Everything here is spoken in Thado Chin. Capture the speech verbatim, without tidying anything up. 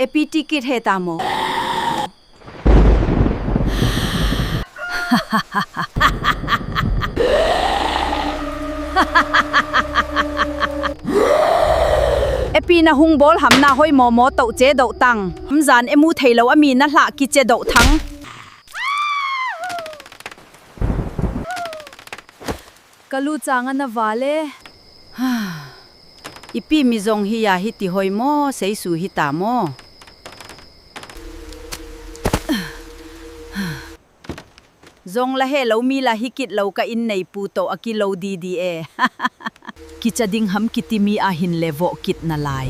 Epi ti kit he tamo. Epi na hung bol ham na hoi momo tou che dou tang. Hamjan emu thei lou a mi na hla ki che dou thang. Ka lu chang a na vale. Ipi mi jong hi ya hiti hoi mo, seisu hita mo. Jong la he lou mi la hi kit lou ka in nei pu tou a ki lou di di e. Kicha ding ham kiti mi a hin le vo kit na lai.